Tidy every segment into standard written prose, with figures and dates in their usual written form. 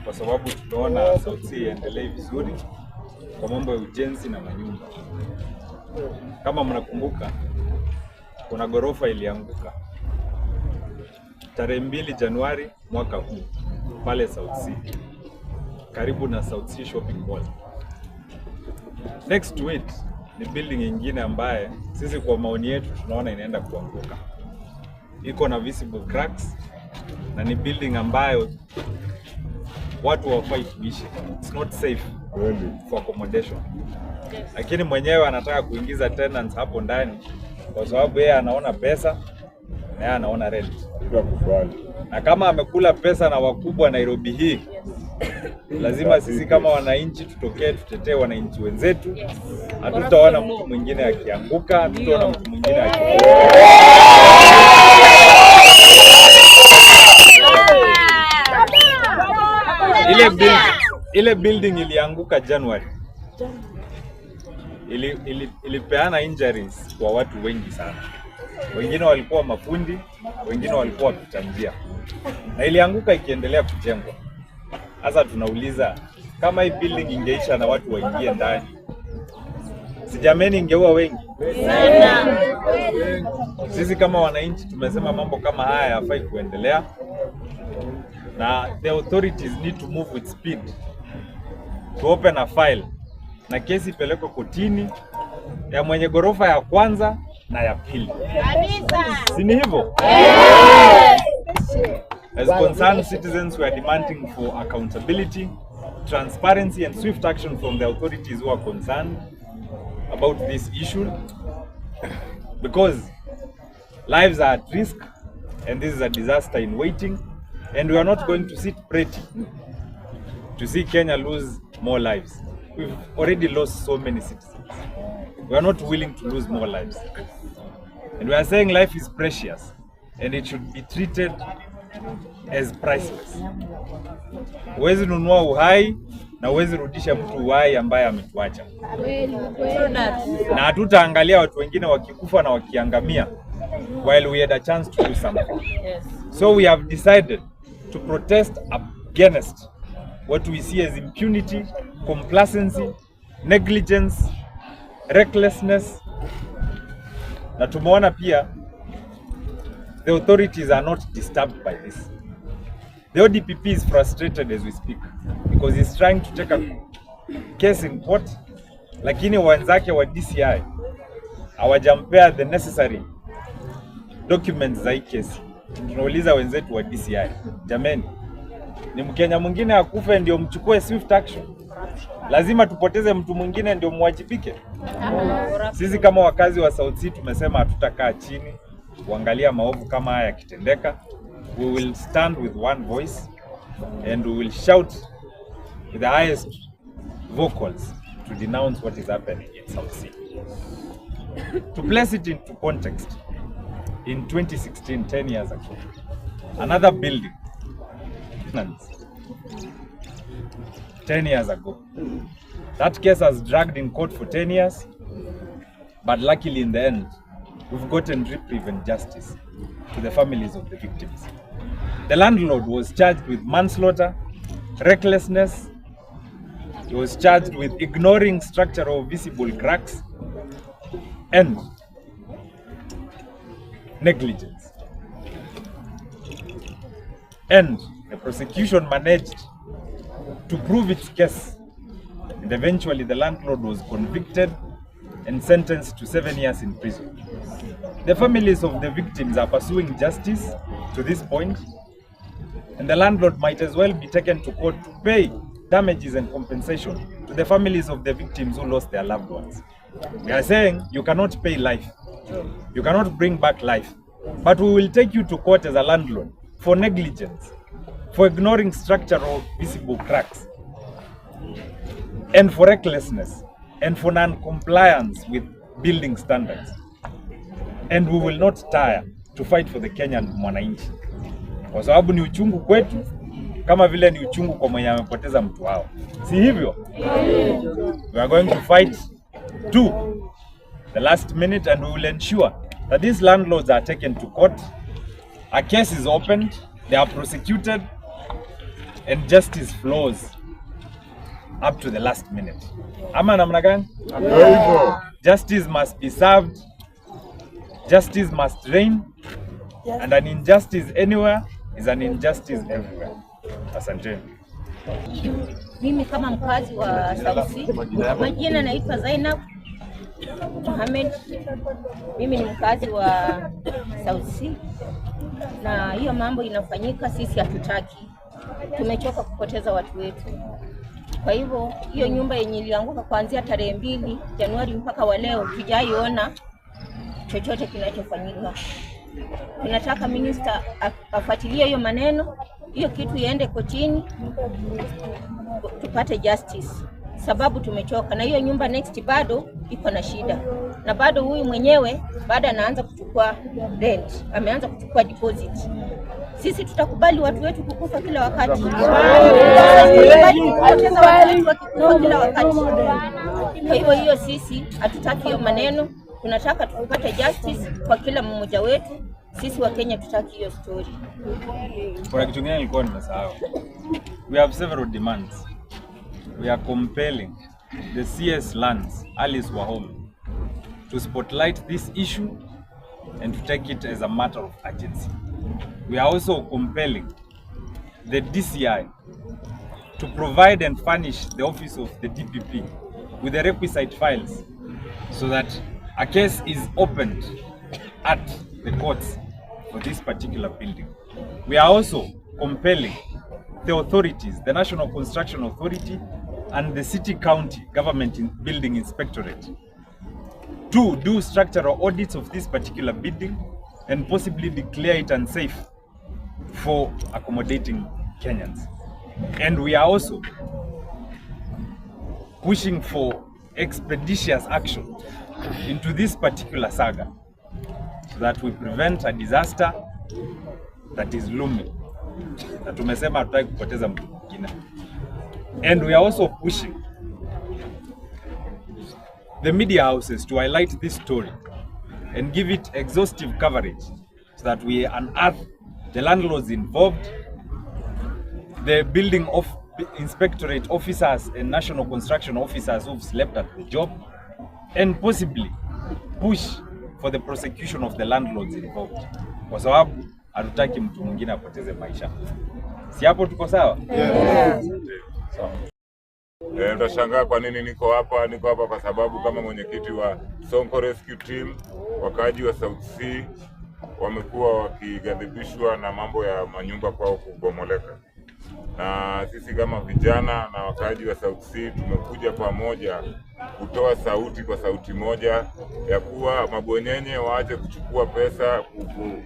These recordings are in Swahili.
kwa sababu tumeona South C iendelee vizuri kwa mambo ya ujenzi na manyumba. Kama mnakumbuka, kuna ghorofa ilianguka tarehe 2 Januari mwaka huu pale South C, karibu na South C Shopping Mall. Next to it ni building nyingine ambaye sisi kwa maoni yetu tunaona inaenda kuanguka. Iko na visible cracks na ni building ambayo watu hawafai kuishi. It's not safe for accommodation. Lakini mwenyewe anataka kuingiza tenants hapo ndani kwa sababu yeye anaona pesa na yeye anaona rent. Na kama amekula pesa na wakubwa Nairobi hii, lazima sisi kama wananchi tutokee tutetee wananchi wenzetu. Hatutaona mtu mwingine akianguka, hatutaona mtu mwingine akianguka. Ile building ilianguka January. Ilipeana injuries kwa watu wengi sana. Wengine walikuwa mafundi, wengine walikuwa wapita njia. Na ilianguka ikiendelea kujengwa. Sasa tunauliza, kama hii building ingeisha na watu waingie ndani, si jameni ingeua wengi? Sisi kama wananchi tumesema mambo kama haya hayafai kuendelea, na the authorities need to move with speed to open a file na kesi ipelekwe kotini ya mwenye ghorofa ya kwanza na ya pili. Si ni hivyo? As concerned citizens, we are demanding for accountability, transparency and swift action from the authorities who are concerned about this issue, because lives are at risk and this is a disaster in waiting, and we are not going to sit pretty to see Kenya lose more lives. We've already lost so many citizens. We are not willing to lose more lives. And we are saying life is precious and it should be treated as priceless. Huwezi nunua uhai na huwezi rudisha mtu uhai ambaye ametuacha. Na hatutaangalia watu wengine wakikufa na wakiangamia while we had a chance to do something. So we have decided to protest against what we see as impunity, complacency, negligence, recklessness. Na tumeona pia the authorities are not disturbed by this. The ODPP is frustrated as we speak because he's trying to take a case in court, lakini wenzake wa DCI hawajampea the necessary documents za hii kesi. Tunauliza wenzetu wa DCI, jameni, ni Mkenya mwingine akufe ndio mchukue swift action? Lazima tupoteze mtu mwingine ndio muwajibike? Sisi kama wakazi wa South C tumesema hatutakaa chini kuangalia maovu kama haya yakitendeka. We will stand with one voice and we will shout with the highest vocals to denounce what is happening in South C. To place it into context, in 2016, 10 years ago, another building, 10 years ago, that case has dragged in court for 10 years, but luckily in the end, we've gotten reprieve and justice to the families of the victims. The landlord was charged with manslaughter, recklessness. He was charged with ignoring structural visible cracks and negligence. And the prosecution managed to prove its case. And eventually the landlord was convicted and sentenced to 7 years in prison. The families of the victims are pursuing justice to this point, and the landlord might as well be taken to court to pay damages and compensation to the families of the victims who lost their loved ones. We are saying you cannot pay life. You cannot bring back life. But we will take you to court as a landlord for negligence, for ignoring structural visible cracks, and for recklessness, and for non-compliance with building standards. And we will not tire to fight for the Kenyan mwananchi, kwa sababu ni uchungu kwetu kama vile ni uchungu kwa mwenye amepoteza mtu wao, si hivyo? We are going to fight to the last minute, and we will ensure that these landlords are taken to court, a case is opened, they are prosecuted, And justice flows up to the last minute. Ama namna gani? Justice must be served. Justice must reign. And an injustice anywhere is an injustice everywhere. Asante. Mimi kama mkazi wa South C, majina naitwa Zainab Mohamed. Mimi ni mkazi wa South C, na hiyo mambo inafanyika, sisi hatutaki. Tumechoka kupoteza watu wetu. Kwa hivyo hiyo nyumba yenye ilianguka kuanzia tarehe 2 Januari mpaka wa leo tujaiona chochote kinachofanyika. Tunataka minister afuatilie hiyo maneno, hiyo kitu iende kotini tupate justice, sababu tumechoka na hiyo nyumba. Next bado iko na shida, na bado huyu mwenyewe bado anaanza kuchukua rent, ameanza kuchukua deposit. Sisi tutakubali watu wetu kukufa kila wakati? Tutakubali kupoteza watu wetu wakikufa kila wakati? Kwa hivyo hiyo sisi hatutaki hiyo maneno, tunataka tupate justice kwa kila mmoja wetu. Sisi Wakenya tutaki hiyo story. Kuna kitu kingine nilikuwa nimesahau. We have several demands. We are compelling the CS Lands, Alice Wahome, to spotlight this issue and to take it as a matter of urgency. We are also compelling the DCI to provide and furnish the office of the DPP with the requisite files so that a case is opened at the courts for this particular building. We are also compelling the authorities, the National Construction Authority and the City County Government Building Inspectorate, to do structural audits of this particular building and possibly declare it unsafe for accommodating Kenyans. And we are also pushing for expeditious action into this particular saga so that we prevent a disaster that is looming. Na tumesema hatutaki kupoteza mtu mwingine. And we are also pushing the media houses to highlight this story and give it exhaustive coverage so that we unearth the landlords involved, the building of inspectorate officers and national construction officers who've slept at the job, and possibly push for the prosecution of the landlords involved, kwa sababu hatutaki mtu mwingine apoteze maisha. Si hapo tuko sawa? Yeah. Sawa. Utashangaa kwa nini niko hapa. Niko hapa kwa sababu kama mwenyekiti wa Sonko Rescue Team, wakaaji wa South C wamekuwa wakighadhibishwa na mambo ya manyumba kwao kubomoleka, na sisi kama vijana na wakaaji wa South C tumekuja pamoja kutoa sauti kwa sauti moja ya kuwa mabwenyenye waache kuchukua pesa,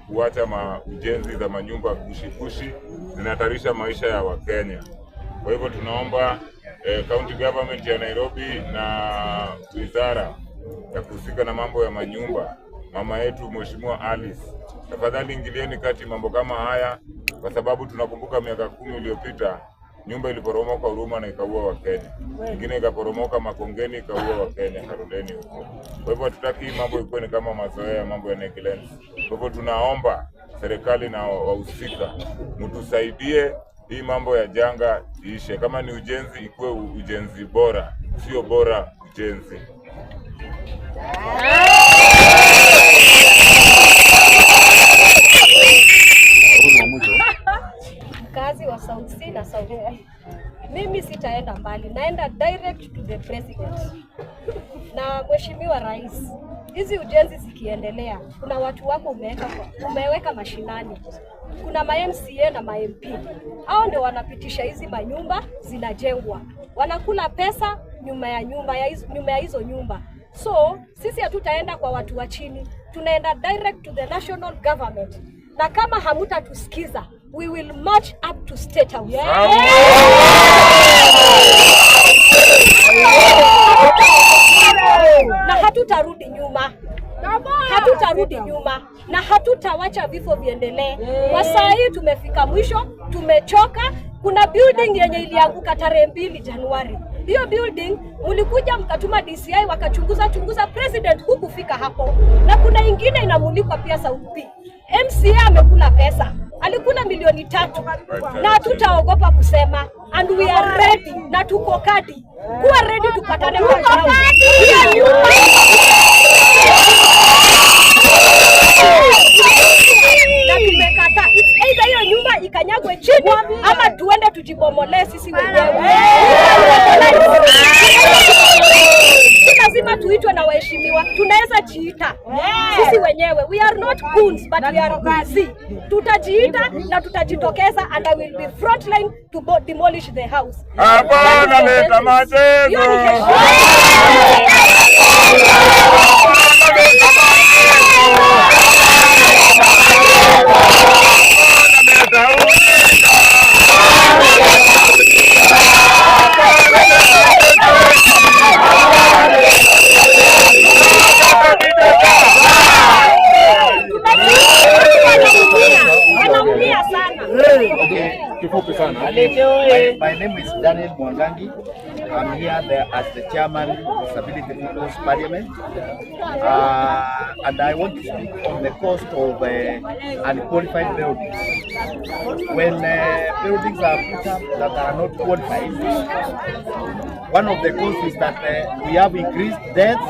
kuacha ujenzi za manyumba kushikushi zinahatarisha maisha ya Wakenya. Kwa hivyo tunaomba county government ya Nairobi na wizara ya kuhusika na mambo ya manyumba, mama yetu Mheshimiwa Alice, tafadhali ingilieni kati mambo kama haya, kwa sababu tunakumbuka miaka 10 iliyopita nyumba iliporomoka Huruma na ikaua Wakenya, nyingine ikaporomoka Makongeni ikaua Wakenya Kaloleni huko. Kwa hivyo hatutaki hii mambo ikuwe ni kama mazoea, mambo ya negligence. Kwa hivyo tunaomba serikali na wahusika mtusaidie hii mambo ya janga iishe. Kama ni ujenzi, ikuwe ujenzi bora, sio bora ujenzi. Mkazi wa South C na South B. Mimi sitaenda mbali, naenda direct to the president na Mheshimiwa Rais. Hizi ujenzi zikiendelea, kuna watu wako umeweka mashinani, kuna ma MCA na ma MP, hao ndio wanapitisha hizi manyumba zinajengwa, wanakula pesa nyuma ya nyumba ya hizo, nyuma ya hizo nyumba. So sisi hatutaenda kwa watu wa chini, tunaenda direct to the national government, na kama hamutatusikiza we will march up to State House. Na hatutarudi nyuma, hatutarudi nyuma na hatutawacha vifo viendelee. Kwa saa hii tumefika mwisho, tumechoka. Kuna building yenye ilianguka tarehe 2 Januari. Hiyo building mlikuja mkatuma DCI wakachunguza chunguza, president hukufika hapo. Na kuna ingine inamulikwa pia South B. MCA amekula pesa, Alikula milioni 3 na hatutaogopa kusema, and we are ready, na tuko kadi kuwa ready, tupatane kwa ground. Hiyo nyumba na tumekataa. It's either hiyo nyumba ikanyagwe chini ama tuende tujibomolee sisi wenyewe. Si lazima tuitwe na waheshimiwa, tunaweza jiita sisi wenyewe. We are not goons but we are busy. Tutajiita na tutajitokeza and I will be frontline to demolish the house. Hapana, leta Hiyo ni machezo. heshima. Leta ujinga. Wanaumia, wanaumia sana. Okay. Kifupi sana. My name is Daniel Mwangangi. I'm here there as the chairman of Disability People's Parliament. And I want to speak on the cost of unqualified buildings. When buildings are put up that are not qualified, one of the costs is that we have increased deaths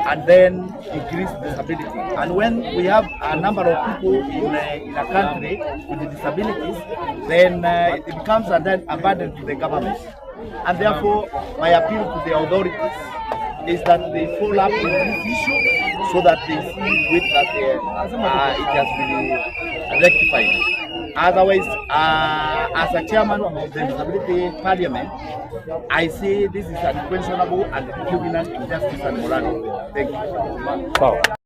and then increased disability. And when we have a number of people in a country with disabilities, then it becomes a burden to the government. And therefore, my appeal to the authorities is that they follow up with this issue so that they see with that it has been rectified. Otherwise, as a chairman of the Disability Parliament, I say this is unquestionable and criminal to justice and morality. Thank you. Sawa.